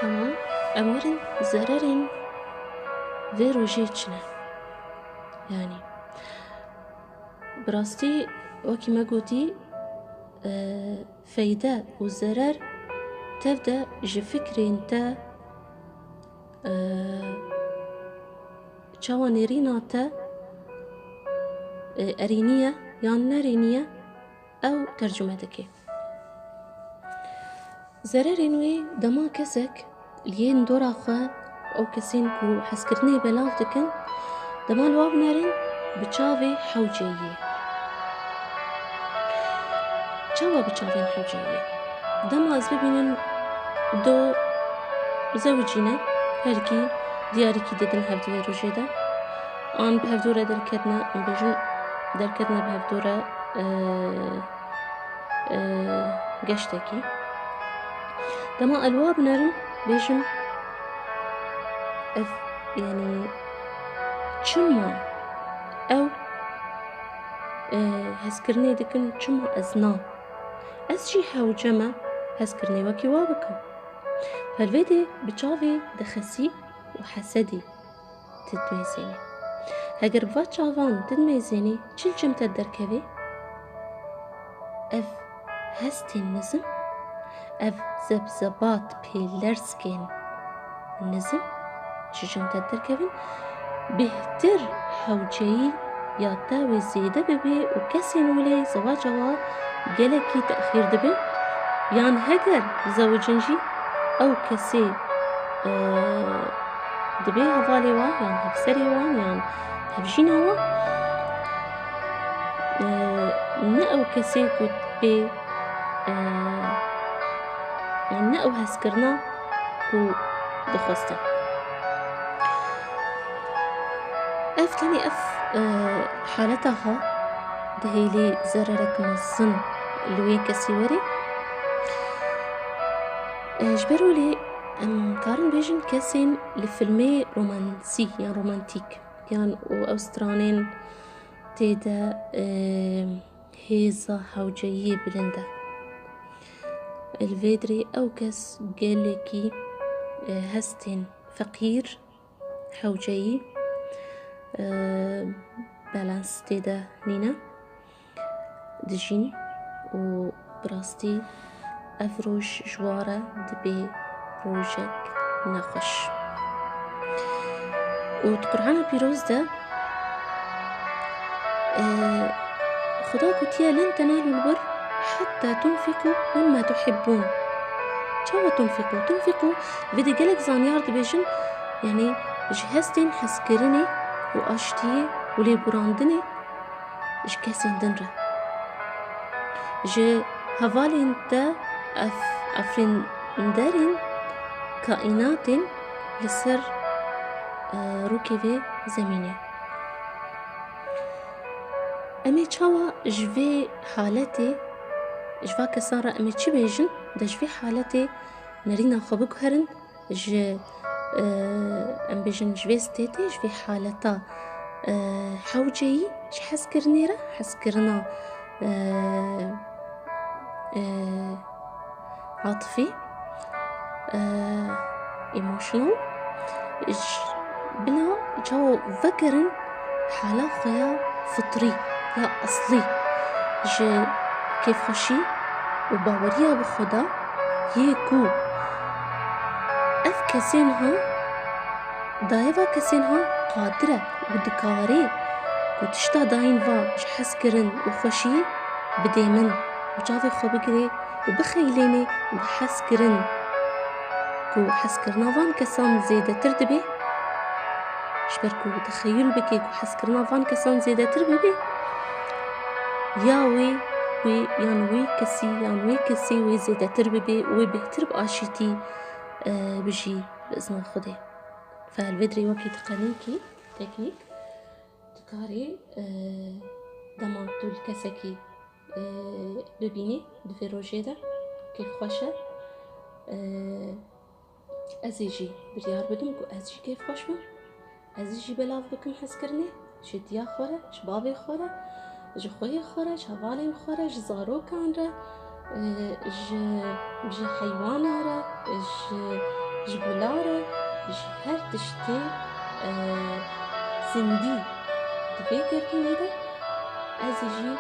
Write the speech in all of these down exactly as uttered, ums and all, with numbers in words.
Tamam, em werin zererên vê rojê çi ne? Yanî, bi rastî, wekî me gotî, e, feyde û zerer tev de ji fikrên te, e, çawa nêrîna te, e, erênî ye yan nerênî ye, ew tercume dike. Zererên wê dema kesek li yên dora xwe, ew kesên ku hezkirinê belav dikin, dema li wa binerin bi çavê hewceyiyê. Çawa bi çavên hewceyiyê? Dema ez bibînim du zewicî ne, herkî diyarîkî didin hev di vê rojê de. An bi hevdû re derketine, em bêjin, derketine bi hevdû re, e, e, geştekî. Dema ez li wa binerim, bêjim, ev, yanî, çima ew, e, hezkirinê dikin, çima ez na? Ez jî hewce me hezkirinê wekî wa bikim. Pevê de bi çavê dixesî û hesedî. Ti dimêzênî. Heger bi va çavan ti dimêzênî, çi li cem te derkevê? Ev hestên nizim, ev zebzebat pêlerzkên nizim ji cem te derkevin, bêhtir hewceyî ya te wê zêde bibe û kesên wilê zewaca wa gelekî texîr dibin, yan heger bizewicin jî ew kesê, e, dibê hevalê wan yan hevserê wan yan hevjîna wan, e, ne ew kesê ku dibê, e, ne ew hezkirina ku dixwestin. Ev tenê ev, e, haleta ha dihêlê zererek mezin li wê kesî werê. E, ji ber wê lê em karin bêjin kesên li filmê romansî yan romantîk yan û ew stranên tê de, e, hêza hewceyiyê bilind e. Li vê dirê ew kes gelekî, e, hestên feqîr, hewceyî, e, balans tê de nîne, dijîn û bi rastî ev roj ji wa re dibê rojek nexweş. Û di Qur'ana Pîroz de, e, Xuda gotiye, "Len tenalul birr hetta tunfiqu mimma tuhibbun." Çawa tunfiqu? Tunfiqu, vê de gelek zanyar dibêjin, yanî ji hestên hezkirinê û aştiyê û lêborandinê ji kesên din re. Ji hevalên te, ev, efrînderên kaînatên li ser, e, rûkê vê zemînê. Em ê çawa ji vê haletê, ji va kesan re em ê çi bêjin, de ji vê haletê nerîna xwe biguherin, ji, e, em bêjin, ji vê stêtê, ji vê haleta, e, hewceyî, ji hezkirinê re, hezkirina, e, e, atifî, e, emotional, ji bila çawa vegerin hala xwe ya fitrî, ya eslî, ji kêfxweşî û baweriya bi xwe de yê ku ev kesên ha, dayê va kesên ha qadir e û dikarê ku tişta dayîn va ji hezkirin û xweşiyê bidê min û çavê xwe bigirê û bixeylênê û hezkirin ku hezkirina van kesan zêdetir dibe, ji ber ku texeyul bike ku hezkirina van kesan zêdetir bibe, ya wê, wê yan wê kesî yan wê kesî wê zêdetir bibe û wê bêhtir bi aşîtî, e, bijî bi izna Xwedê. Fe li vê dirê wekî teqenîkî, teknîk, dikarî, e, dema tu li kesekî, e, bibînî di vê rojê de, kêfxweş e. E, ez ê jî biryar bidim ku ez jî kêfxweş bim. Ez ê jî belav bikim hezkirinê ji diya xwe re, ji bavê xwe re, ji xweyê xwe re, ji hevalên xwe re, ji zarokan re, e, ji, ji heywana re, ji Ji bila re ji her tiştê, e, zindî di vê girtînê de ez ê jî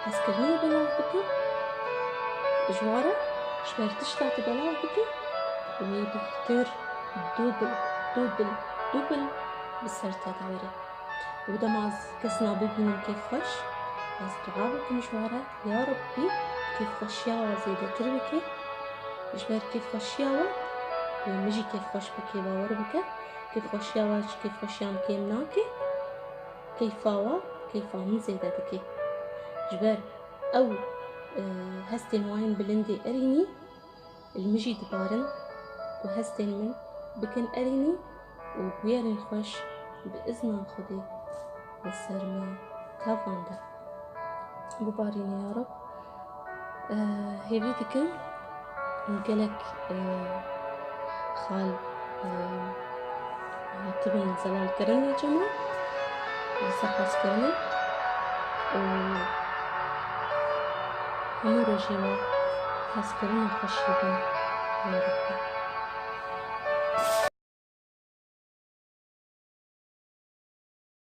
hezkirinê belav bikim. Ji wan re ji ber tişta tu belav bikî, wê bêhtir dubil, dubil, dubil bi ser te de were. Û dema ez kesina bibînim kêfxweş, ez dua bikim ji wan re, ya Rebbî, kêfxweşiya wan zêdetir bike. Ji ber kêfxweşiya wan, wê min jî kêfxweş bike, bawer bike. Kêfxweşiya wan ji kêfxweşiya min kêm nake. Keyfa wan, keyfa min zêde dike. Ji ber ew, e, hestên wan yên bilindê erînî, li min jî dibarin ku hestên min bikin erînî û bûyerên xweş bi izna Xwedê li ser me tevan de bibarîne ya Reb. Eh, hêvî dikim gelek, eh, xal, eh, hatibin zelalkirinê cema, li ser hezkirinê û hemû rojê we hezkirin û xweşî bin ya Reb.